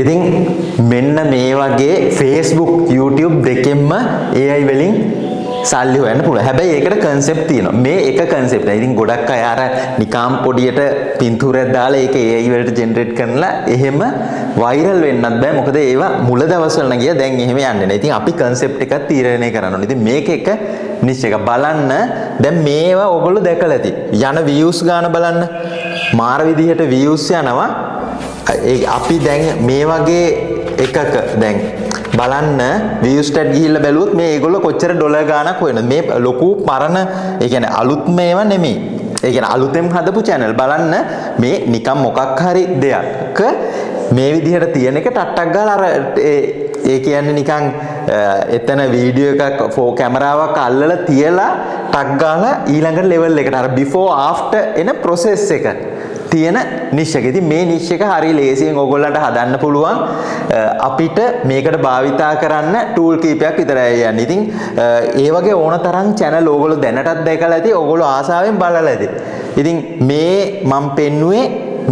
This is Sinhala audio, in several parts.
ඉතින් මෙන්න මේ වගේ Facebook, YouTube දෙකෙන්ම AI වලින් සල්ලි හොයන්න පුළුවන්. හැබැයි ඒකට කන්සෙප්ට් තියෙනවා. මේ එක කන්සෙප්ට් නෑ. ඉතින් ගොඩක් අය අර නිකම් පොඩියට පින්තූරයක් දාලා ඒක AI වලට ජෙනරේට් කරලා එහෙම වෛරල් වෙන්නත් බෑ. මොකද ඒවා මුල දවස්වල නම් ගියා, දැන් එහෙම යන්නේ නෑ. ඉතින් අපි කන්සෙප්ට් එකක් තීරණය කරන්න ඕනේ. ඉතින් මේක එක නිච් එක බලන්න. දැන් මේවා ඔයගොල්ලෝ දැකලා ඇති. යන views ගාන බලන්න. මාර විදිහට views යනවා. ඒ අපි දැන් මේ වගේ එකක දැන් බලන්න, views ටත් ගිහිල්ලා බැලුවොත් මේ ඒගොල්ලෝ කොච්චර ඩොලර් ගාණක් හොයනවද. මේ ලොකු පරණ, ඒ කියන්නේ අලුත්ම ඒවා නෙමෙයි. ඒ කියන්නේ අලුතෙන් හදපු චැනල්. බලන්න, මේ නිකන් මොකක් හරි දෙයක් මේ විදිහට තියෙන එක ටට්ටක් ගාලා අර ඒ ඒ කියන්නේ නිකන් එතන වීඩියෝ එකක් ෆෝ කැමරාවක් අල්ලලා තියලා ටක් ගාලා ඊළඟ ලෙවල් එකට අර බිෆෝර් ආෆ්ටර් එන ප්‍රොසෙස් එක තියෙන නිෂ් එක. ඉතින් මේ නිෂ් එක හරි ලේසියෙන් ඕගොල්ලන්ට හදන්න පුළුවන්. අපිට මේකට භාවිතා කරන්න ටූල් කීපයක් විතරයි යන්නේ. ඉතින් ඒ වගේ ඕන තරම් චැනල් ඕගොල්ලෝ දැනටත් දැකලා ඇති. ඕගොල්ලෝ ආසාවෙන් බලලා ඇති. ඉතින් මේ මම පෙන්නුවේ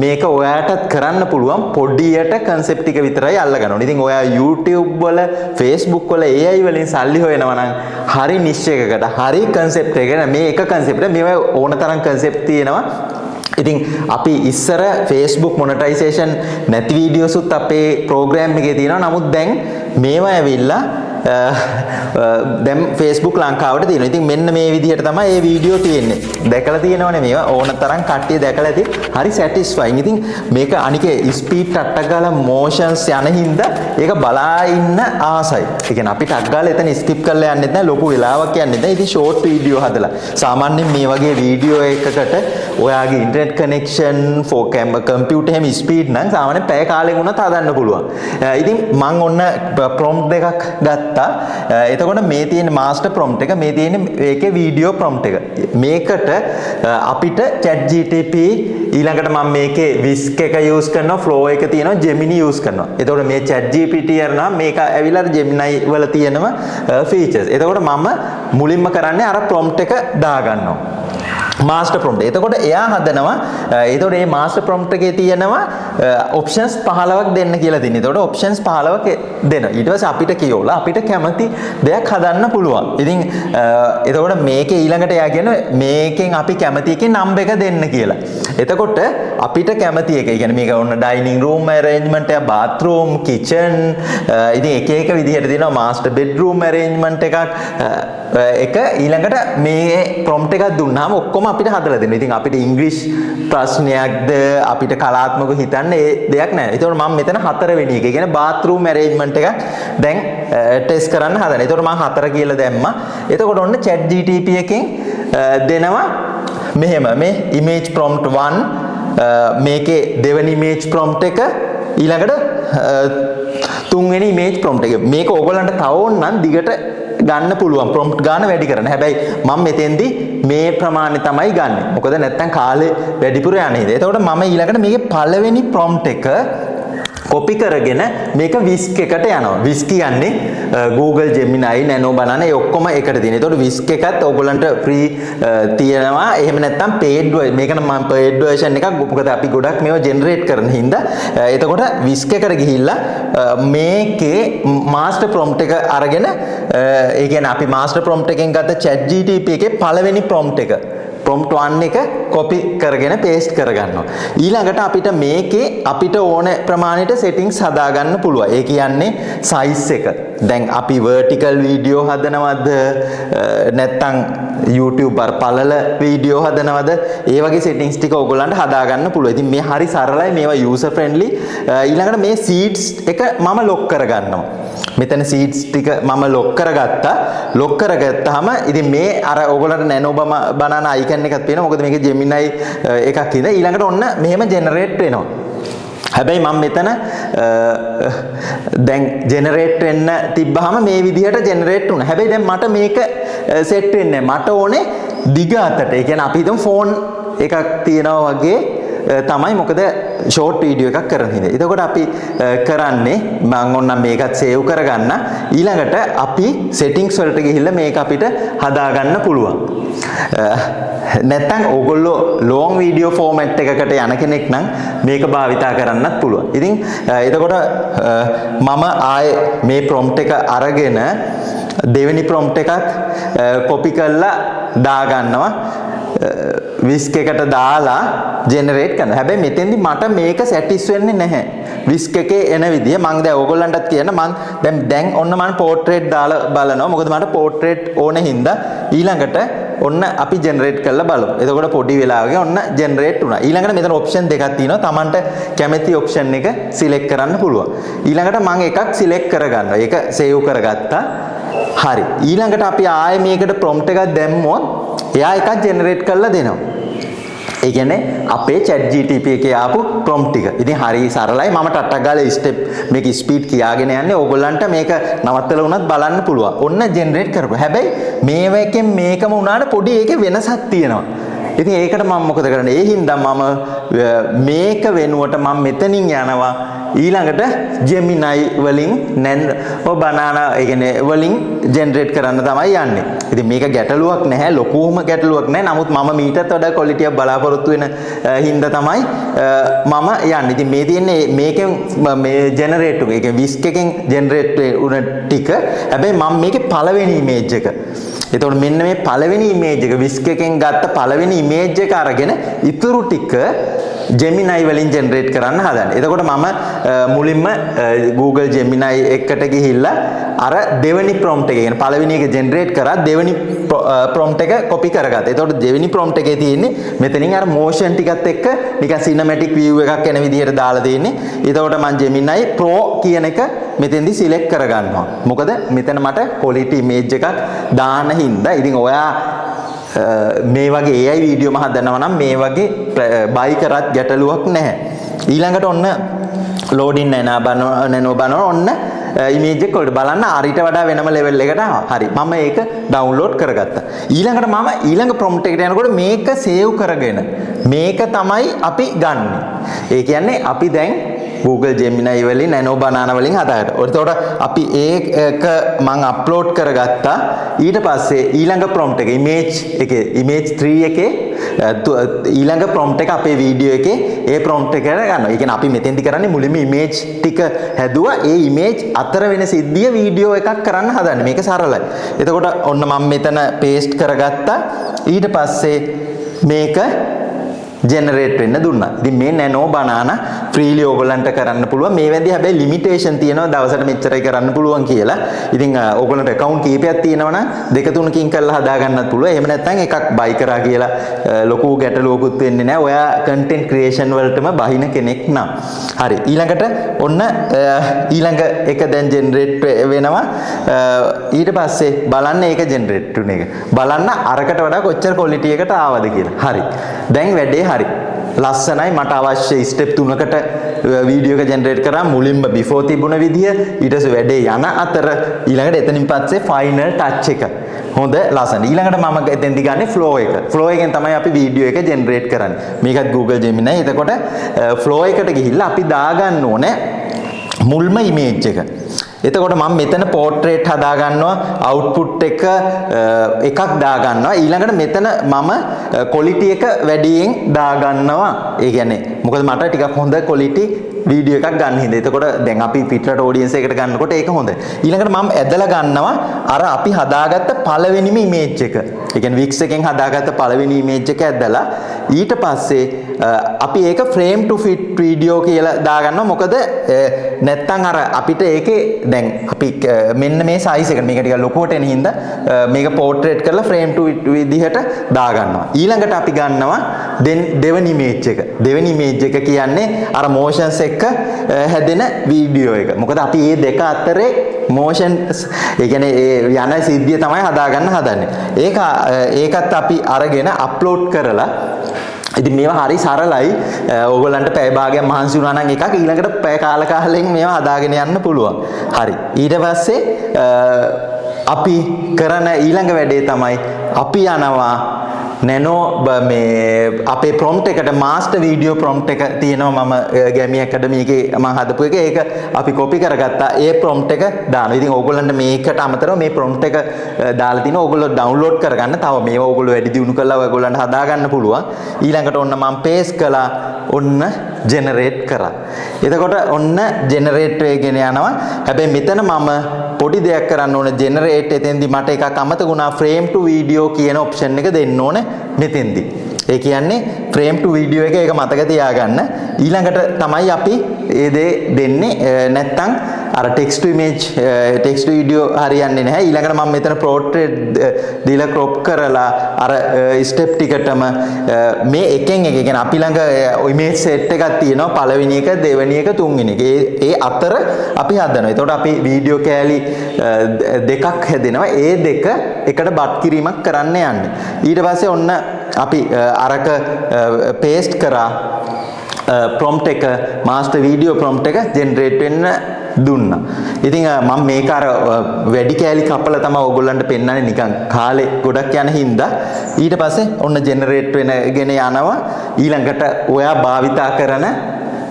මේක ඔයාටත් කරන්න පුළුවන්, පොඩියට කන්සෙප්ට් ටික විතරයි අල්ලගන්න ඕනේ. ඉතින් ඔයා YouTube වල, Facebook වල AI වලින් සල්ලි හොයනවා නම් හරි නිෂ් එකකට, හරි කන්සෙප්ට් එකකට, මේ එක කන්සෙප්ට් එක, මේවා ඕන තරම් කන්සෙප්ට් තියෙනවා. ඉතින් අපි ඉස්සර Facebook monetization නැති වීඩියෝස් උත් අපේ ප්‍රෝග්‍රෑම් එකේ තියෙනවා. නමුත් දැන් මේවා ඇවිල්ලා දැන් Facebook ලංකාවට තියෙනවා. ඉතින් මෙන්න මේ විදිහට තමයි මේ වීඩියෝ තියෙන්නේ. දැකලා තියෙනවනේ, මේවා ඕන තරම් කට්ටිය දැකලා ඇති. හරි සැටිස්ෆයින්. ඉතින් මේක අනික ස්පීඩ් ටට්ටක් ගාලා මෝෂන්ස් යන හින්දා ඒක බලා ඉන්න ආසයි. ඒ කියන්නේ අපි ටක් ගාලා එතන ස්කිප් කරලා යන්නෙත් නෑ, ලොකු වෙලාවක් යන්නෙත් නෑ. ඉතින් ෂෝට් වීඩියෝ හදලා සාමාන්‍යයෙන් මේ වගේ වීඩියෝ එකකට ඔයාගේ ඉන්ටර්නෙට් කනෙක්ෂන්, ෆෝ කම්පියුටර් එහෙම ස්පීඩ් නම් සාමාන්‍යයෙන් පැය කාලෙක වුණත් හදන්න පුළුවන්. ඉතින් මං ඔන්න ප්‍රොම්ප්ට් දෙකක් ගත්තා. එතකොට මේ තියෙන මාස්ටර් ප්‍රොම්ප්ට් එක, මේ තියෙන ඒකේ වීඩියෝ ප්‍රොම්ප්ට් එක. මේකට අපිට chat GTP, ඊළඟට මම මේකේ Whisk එක යූස් කරනවා, Flow එක තියෙනවා, Gemini use කරනවා. එතකොට මේ chat GPT අරනවා, මේක ඇවිල්ලා අර Gemini වල තියෙනම ෆීචර්ස්. එතකොට මම මුලින්ම කරන්නේ අර ප්‍රොම්ප්ට් එක දාගන්නවා. Master prompt. එතකොට එයා හදනවා. එතකොට මේ මාස්ටර් ප්‍රොම්ප්ට් එකේ තියෙනවා ඔප්ෂන්ස් 15ක් දෙන්න කියලා තියෙනවා. එතකොට ඔප්ෂන්ස් 15ක් දෙනවා. ඊට පස්සේ අපිට කියවලා අපිට කැමති දෙයක් හදන්න පුළුවන්. ඉතින් එතකොට මේකේ ඊළඟට එයා කියන මේකෙන් අපි කැමති එකේ නම්බර් එක දෙන්න කියලා. එතකොට අපිට කැමති එක, ඒ කියන්නේ මේක ඔන්න ඩයිනින් රූම් ඇරේන්ජ්මන්ට් එක, බාත්රූම්, කිචන්, ඉතින් එක එක විදිහට තියෙනවා, මාස්ටර් බෙඩ්රූම් ඇරේන්ජ්මන්ට් එකක් එක. ඊළඟට මේ ප්‍රොම්ප්ට් එකක් දුන්නාම ඔක්කොම අපිට හදලා දෙනවා. ඉතින් අපිට ඉංග්‍රීසි ප්‍රශ්නයක්ද අපිට කලාත්මකව හිතන්න ඒ දෙයක් නෑ. ඒතකොට මම මෙතන හතරවෙනි එක, ඒ කියන්නේ බාත්රූම් ඇරේන්ජ්මන්ට් එකක් දැන් ටෙස්ට් කරන්න හදනවා. ඒතකොට මම 4 කියලා දැම්මා. එතකොට ඔන්න chat GTP එකෙන් දෙනවා මෙහෙම මේ image prompt 1, මේකේ දෙවෙනි image prompt එක, ඊළඟට තුන්වෙනි image prompt එක. මේක ඕගොල්ලන්ට තව ඕන නම් දිගට ගන්න පුළුවන්, ප්‍රොම්ප්ට් ගන්න වැඩි කරන්න. හැබැයි මම මෙතෙන්දි මේ ප්‍රමාණය තමයි ගන්නෙ. මොකද නැත්තම් කාලේ වැඩිපුර යන්නේ. එතකොට මම ඊළඟට මේකේ පළවෙනි ප්‍රොම්ප්ට් එක කොපි කරගෙන මේක විස්ක් එකට යනවා. විස්ක් කියන්නේ Google Gemini, Nano Banana ඒ ඔක්කොම එකට තියෙන. ඒතකොට විස්ක් එකත් ඕගොල්ලන්ට ෆ්‍රී තියෙනවා. එහෙම නැත්නම් පේඩ්, මේක නම් මම පේඩ් වර්ෂන් එකක්. මොකද අපි ගොඩක් මේවා ජෙනරේට් කරන හින්දා. එතකොට විස්ක් එකට ගිහිල්ලා මේකේ මාස්ටර් ප්‍රොම්ප්ට් එක අරගෙන, ඒ කියන්නේ අපි මාස්ටර් ප්‍රොම්ප්ට් එකෙන් ගත්ත chat GTP එකේ පළවෙනි ප්‍රොම්ප්ට් එක, ප්‍රොම්ප්ට් 1 එක කොපි කරගෙන පේස්ට් කරගන්නවා. ඊළඟට අපිට මේකේ අපිට ඕන ප්‍රමාණයට සෙටින්ග්ස් හදාගන්න පුළුවන්. ඒ කියන්නේ සයිස් එක. දැන් අපි වර්ටිකල් වීඩියෝ හදනවද, නැත්නම් YouTube අර පළල වීඩියෝ හදනවද, ඒ වගේ සෙටින්ග්ස් ටික ඕගොල්ලන්ට හදාගන්න පුළුවන්. ඉතින් මේ හරි සරලයි, මේවා යූසර් ෆ්‍රෙන්ඩ්ලි. ඊළඟට මේ සීඩ්ස් එක මම ලොක් කරගන්නවා. මෙතන සීඩ්ස් ටික මම ලොක් කරගත්තා. ලොක් කරගත්තාම ඉතින් මේ අර ඕගොල්ලන්ට නැනෝ බනානා අයිකන් එකක් පේනවා. මොකද මේක ජෙමිනයි එකක් ඉඳ ඊළඟට ඔන්න මෙහෙම ජෙනරේට් වෙනවා. හැබැයි මම මෙතන දැන් ජෙනරේට් වෙන්න තිබ්බහම මේ විදිහට ජෙනරේට් වුණා. හැබැයි දැන් මට මේක සෙට් වෙන්නේ නැහැ. මට ඕනේ දිග අතට. ඒ කියන්නේ අපි හිතමු ෆෝන් එකක් තියෙනවා වගේ. තමයි, මොකද ෂෝට් වීඩියෝ එකක් කරන හින්දා. එතකොට අපි කරන්නේ මම ඕන්නම් මේකත් සේව් කරගන්න. ඊළඟට අපි සෙටින්ග්ස් වලට ගිහිල්ලා මේක අපිට හදාගන්න පුළුවන්. නැත්තම් ඕගොල්ලෝ ලොං වීඩියෝ ෆෝමැට් එකකට යන කෙනෙක් නම් මේක භාවිතා කරන්නත් පුළුවන්. ඉතින් එතකොට මම ආයේ මේ ප්‍රොම්ප්ට් එක අරගෙන දෙවෙනි ප්‍රොම්ප්ට් එකත් කොපි කරලා දාගන්නවා. විස්ක් එකට දාලා ජෙනරේට් කරනවා. හැබැයි මෙතෙන්දි මට මේක සැටිස් වෙන්නේ නැහැ. විස්ක් එකේ එන විදිය මං දැන් ඕගොල්ලන්ටත් කියන්න, මං දැන් දැන් ඔන්න මං පෝට්‍රේට් දාලා බලනවා. මොකද මට පෝට්‍රේට් ඕන හින්දා. ඊළඟට ඔන්න අපි ජෙනරේට් කරලා බලමු. එතකොට පොඩි වෙලාවක ඔන්න ජෙනරේට් වුණා. ඊළඟට මෙතන ඔප්ෂන් දෙකක් තියෙනවා. තමන්ට කැමති ඔප්ෂන් එක සිලෙක්ට් කරන්න පුළුවන්. ඊළඟට මං එකක් සිලෙක්ට් කරගන්නවා. ඒක සේව් කරගත්තා. හරි. ඊළඟට අපි ආයේ මේකට ප්‍රොම්ප්ට් එකක් දැම්මොත් එයා එකක් ජෙනරේට් කරලා දෙනවා. ඒ කියන්නේ අපේ chat GTP එකේ ආපු ප්‍රොම්ප්ට් ටික. ඉතින් හරි සරලයි. මම ටට්ටක් ගාලා ස්ටෙප් මේක ස්පීඩ් කියාගෙන යන්නේ. ඕගොල්ලන්ට මේක නවත්තලා වුණත් බලන්න පුළුවන්. ඔන්න ජෙනරේට් කරපුවා. හැබැයි මේව එකෙන් මේකම වුණාට පොඩි ඒකේ වෙනසක් තියෙනවා. ඉතින් ඒකට මම මොකද කරන්නේ? ඒ හින්දා මම මේක වෙනුවට මම මෙතනින් යනවා ඊළඟට Gemini වලින් නැන් ඔය බනානා, ඒ කියන්නේ වලින් ජෙනරේට් කරන්න තමයි යන්නේ. ඉතින් මේක ගැටලුවක් නැහැ, ලොකුම ගැටලුවක් නැහැ. නමුත් මම මීටත් වඩා ක්වොලිටි එකක් බලාපොරොත්තු වෙන හින්දා තමයි මම යන්නේ. ඉතින් මේ තියෙන්නේ මේකෙන් මේ ජෙනරේට් එක, ඒ කියන්නේ විස්ක් එකෙන් ජෙනරේට් වුණ ටික. හැබැයි මම මේකේ පළවෙනි ඉමේජ් එක, එතකොට මෙන්න මේ පළවෙනි ඉමේජ් එක, විස්ක් එකෙන් ගත්ත පළවෙනි ඉමේජ් එක අරගෙන ඉතුරු ටික Gemini වලින් ජෙනරේට් කරන්න හදන්නේ. එතකොට මම මුලින්ම Google Gemini එකට ගිහිල්ලා අර දෙවෙනි ප්‍රොම්ප්ට් එක, කියන්නේ පළවෙනි එක ජෙනරේට් කරා, දෙවෙනි ප්‍රොම්ප්ට් එක කොපි කරගත්තා. එතකොට දෙවෙනි ප්‍රොම්ප්ට් එකේ තියෙන්නේ මෙතනින් අර මෝෂන් ටිකත් එක්ක නිකන් සිනමැටික් view එකක් එන විදිහට දාලා තියෙන්නේ. එතකොට මම Gemini Pro කියන එක මෙතෙන්දි සිලෙක්ට් කරගන්නවා. මොකද මෙතන මට ක්වොලිටි ඉමේජ් එකක් දාන හින්දා. ඉතින් ඔයා මේ වගේ AI වීඩියෝම හදනවා නම් මේ වගේ බයි කරත් ගැටලුවක් නැහැ. ඊළඟට ඔන්න ලෝඩින් නැනෝ බනන ඔන්න ඉමේජ් එක වලට බලන්න අරිට වඩා වෙනම ලෙවල් එකට ආවා. හරි. මම ඒක ඩවුන්ලෝඩ් කරගත්තා. ඊළඟට මම ඊළඟ ප්‍රොම්ප්ට් එකට යනකොට මේක සේව් කරගෙන මේක තමයි අපි ගන්නෙ. ඒ කියන්නේ අපි දැන් Google Gemini වලින් Nano Banana වලින් හදාගත්තා. එතකොට අපි ඒක මං අප්ලෝඩ් කරගත්තා. ඊට පස්සේ ඊළඟ ප්‍රොම්ප්ට් එක ඉමේජ් එකේ, ඉමේජ් 3 එකේ ඊළඟ ප්‍රොම්ප්ට් එක අපේ වීඩියෝ එකේ ඒ ප්‍රොම්ප්ට් එක ගන්නවා. ඒ කියන්නේ අපි මෙතෙන්දි කරන්නේ මුලින්ම ඉමේජ් ටික හැදුවා. ඒ ඉමේජ් අතර වෙන සිද්ධිය වීඩියෝ එකක් කරන්න හදන්නේ. මේක සරලයි. එතකොට ඔන්න මම මෙතන පේස්ට් කරගත්තා. ඊට පස්සේ මේක ජෙනරේට් වෙන්න දුන්නා. ඉතින් මේ නැනෝ බනානා ෆ්‍රීලි ඕගොල්ලන්ට කරන්න පුළුවන්. මේ වැදි හැබැයි ලිමිටේෂන් තියෙනවා, දවසට මෙච්චරයි කරන්න පුළුවන් කියලා. ඉතින් ඕගොල්ලන්ට ඇකවුන්ට් කීපයක් තියෙනවා නම් දෙක තුනකින් කරලා හදා ගන්නත් පුළුවන්. එහෙම නැත්නම් එකක් බයි කරා කියලා ලොකු ගැටලුවකුත් වෙන්නේ නැහැ. ඔයා කන්ටෙන්ට් ක්‍රියේෂන් වලටම බහින කෙනෙක් නම්. හරි. ඊළඟට ඔන්න ඊළඟ එක දැන් ජෙනරේට් වෙනවා. ඊට පස්සේ බලන්න ඒක ජෙනරේට් වුණ එක. බලන්න අරකට වඩා කොච්චර ක්වොලිටි එකට ආවද කියලා. හරි. දැන් වැඩේ හරි. ලස්සනයි. මට අවශ්‍ය ස්ටෙප් තුනකට වීඩියෝ එක ජෙනරේට් කරා. මුලින්ම බිෆෝර් තිබුණ විදිය, ඊට පස්සේ වැඩේ යන අතර, ඊළඟට එතනින් පස්සේ ෆයිනල් ටච් එක හොඳ ලස්සන. ඊළඟට මම එතෙන්දි ගන්නේ ෆ්ලෝ එක. ෆ්ලෝ එකෙන් තමයි අපි වීඩියෝ එක ජෙනරේට් කරන්නේ. මේකත් Google Gemini. එතකොට ෆ්ලෝ එකට ගිහිල්ලා අපි දාගන්න ඕනේ මුල්ම ඉමේජ් එක. එතකොට මම මෙතන පෝට්‍රේට් හදා ගන්නවා, අවුට්පුට් එක එකක් දා ගන්නවා. ඊළඟට මෙතන මම ක්වොලිටි එක වැඩියෙන් දා ගන්නවා. ඒ කියන්නේ මොකද මට ටිකක් හොඳ ක්වොලිටි වීඩියෝ එකක් ගන්න හින්දා. එතකොට දැන් අපි පිටරට ඔඩියන්ස් එකට ගන්නකොට ඒක හොඳයි. ඊළඟට මම ඇදලා ගන්නවා අර අපි හදාගත්ත පළවෙනිම ඉමේජ් එක. ඒ කියන්නේ වික්ස් එකෙන් හදාගත්ත පළවෙනි ඉමේජ් එක ඇදලා ඊට පස්සේ අපි ඒක ෆ්‍රේම් ටු ෆිට් වීඩියෝ කියලා දාගන්නවා. මොකද නැත්තම් අර අපිට ඒකේ දැන් අපි මෙන්න මේ සයිස් එක, මේක ටිකක් ලොකුවට එන හින්දා මේක පෝට්‍රේට් කරලා ෆ්‍රේම් ටු විදිහට දාගන්නවා. ඊළඟට අපි ගන්නවා දෙවෙනි ඉමේජ් එක. දෙවෙනි ඉමේජ් එක කියන්නේ අර මෝෂන්ස් එක්ක හැදෙන වීඩියෝ එක. මොකද අපි මේ දෙක අතරේ මෝෂන්, ඒ කියන්නේ ඒ යන සිද්ධිය තමයි හදාගන්න හදන්නේ. ඒකත් අපි අරගෙන අප්ලෝඩ් කරලා. ඉතින් මේවා හරි සරලයි. ඕගොල්ලන්ට පැය භාගයක් මහන්සි වුණා නම් එකක් ඊළඟට පැය කාල කාලෙන් මේවා හදාගෙන යන්න පුළුවන්. හරි. ඊට පස්සේ අපි කරන ඊළඟ වැඩේ තමයි අපි යනවා නැනෝ මේ අපේ ප්‍රොම්ප්ට් එකට මාස්ටර් වීඩියෝ ප්‍රොම්ප්ට් එක තියෙනවා. මම ගැමි ඇකඩමි එකේ මම හදපු එක. ඒක අපි කොපි කරගත්තා. ඒ ප්‍රොම්ප්ට් එක දානවා. ඉතින් ඕගොල්ලන්ට මේකට අමතරව මේ ප්‍රොම්ප්ට් එක දාලා තිනවා. ඕගොල්ලෝ ඩවුන්ලෝඩ් කරගන්න. තව මේවා ඕගොල්ලෝ වැඩි දියුණු කරලා ඔයගොල්ලන්ට හදාගන්න පුළුවන්. ඊළඟට ඔන්න මම පේස්ට් කළා. ඔන්න ජෙනරේට් කරා. එතකොට ඔන්න ජෙනරේට් වෙගෙන යනවා. හැබැයි මෙතන මම පොඩි දෙයක් කරන්න ඕන. ජෙනරේට් එතෙන්දි මට එකක් අමතක වුණා. ෆ්‍රේම් ටු වීඩියෝ කියන ඔප්ෂන් එක දෙන්න ඕන මෙතෙන්දි. ඒ කියන්නේ ෆ්‍රේම් ටු වීඩියෝ එක, ඒක මතක තියාගන්න. ඊළඟට තමයි අපි ඒ දේ දෙන්නේ. නැත්තම් අර ටෙක්ස්ට් ටු ඉමේජ්, ටෙක්ස්ට් ටු වීඩියෝ හරියන්නේ නැහැ. ඊළඟට මම මෙතන පෝට්‍රේට් දීලා ක්‍රොප් කරලා අර ස්ටෙප් ටිකටම මේ එකෙන් එක, කියන්නේ අපි ළඟ ඉමේජ් සෙට් එකක් තියෙනවා, පළවෙනි එක, දෙවෙනි එක, තුන්වෙනි එක. ඒ ඒ අතර අපි හදනවා. එතකොට අපි වීඩියෝ කෑලි දෙකක් හැදෙනවා. ඒ දෙක එකට බට් කිරීමක් කරන්න යන්නේ. ඊට පස්සේ ඔන්න අපි අරක පේස්ට් කරා ප්‍රොම්ප්ට් එක, මාස්ටර් වීඩියෝ ප්‍රොම්ප්ට් එක ජෙනරේට් වෙන්න දුන්නා. ඉතින් මම මේක අර වැඩි කෑලි කපලා තමයි ඔයගොල්ලන්ට පෙන්නන්නේ, නිකන් කාලේ ගොඩක් යන හින්දා. ඊට පස්සේ ඔන්න ජෙනරේට් වෙනගෙන යනවා. ඊළඟට ඔයා භාවිතා කරන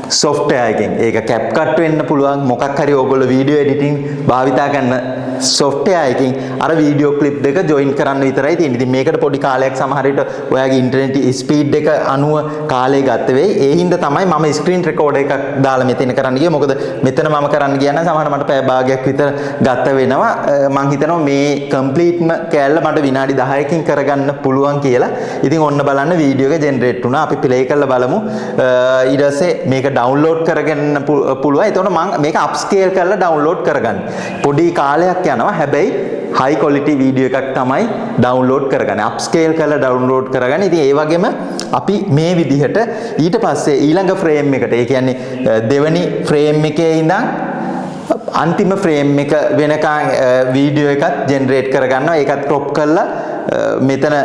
සොෆ්ට්වෙයාර් එකෙන්, ඒක CapCut වෙන්න පුළුවන්, මොකක් හරි ඔයගොල්ලෝ වීඩියෝ එඩිටිං භාවිතා කරන සොෆ්ට්වෙයාර් එකකින් අර වීඩියෝ ක්ලිප් දෙක ජොයින් කරන්න විතරයි තියෙන්නේ. ඉතින් මේකට පොඩි කාලයක් සමහර විට ඔයාගේ ඉන්ටර්නෙට් ස්පීඩ් එක අනුව කාලය ගත වෙයි. ඒ හින්දා තමයි මම ස්ක්‍රීන් රෙකෝඩර් එකක් දාලා මෙතන කරන්න ගියේ. මොකද මෙතන මම කරන්න ගියා නම් සමහර මට පැය භාගයක් විතර ගත වෙනවා. මං හිතනවා මේ කම්ප්ලීට්ම කෑල්ල මට විනාඩි 10කින් කරගන්න පුළුවන් කියලා. ඉතින් ඔන්න බලන්න, වීඩියෝ එක ජෙනරේට් වුණා. අපි ප්ලේ කරලා බලමු. ඊට පස්සේ මේක ඩවුන්ලෝඩ් කරගන්න පුළුවන්. එතකොට මං මේක අප්ස්කේල් කරලා ඩවුන්ලෝඩ් කරගන්න. පොඩි කාලයක් යනවා. හැබැයි හයි ක්වොලිටි වීඩියෝ එකක් තමයි ඩවුන්ලෝඩ් කරගන්නේ. අප්ස්කේල් කරලා ඩවුන්ලෝඩ් කරගන්න. ඉතින් ඒ වගේම අපි මේ විදිහට ඊට පස්සේ ඊළඟ ෆ්‍රේම් එකට, ඒ කියන්නේ දෙවෙනි ෆ්‍රේම් එකේ ඉඳන් අන්තිම ෆ්‍රේම් එක වෙනකන් වීඩියෝ එකත් ජෙනරේට් කරගන්නවා. ඒකත් ක්‍රොප් කරලා මෙතන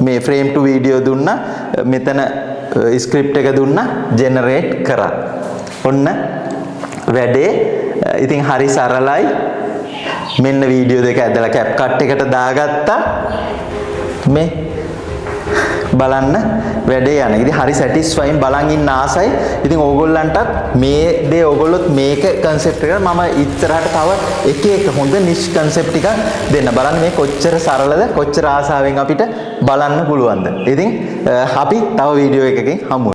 මේ ෆ්‍රේම් ටු වීඩියෝ දුන්නා. මෙතන ස්ක්‍රිප්ට් එක දුන්නා, ජෙනරේට් කරා. ඔන්න වැඩේ ඉතින් හරි සරලයි. මෙන්න වීඩියෝ දෙක ඇදලා CapCut එකට දාගත්තා. මේ බලන්න වැඩේ යන. ඉතින් හරි සැටිස්ෆයින්, බලන් ඉන්න ආසයි. ඉතින් ඕගොල්ලන්ටත් මේ දේ, ඕගොල්ලොත් මේක කන්සෙප්ට් එක මම ඉස්සරහට තව එක එක හොඳ නිෂ් කන්සෙප්ට් ටිකක් දෙන්න. බලන්න මේ කොච්චර සරලද, කොච්චර ආසාවෙන් අපිට බලන්න පුළුවන්ද. ඉතින් අපි තව වීඩියෝ එකකින් හමු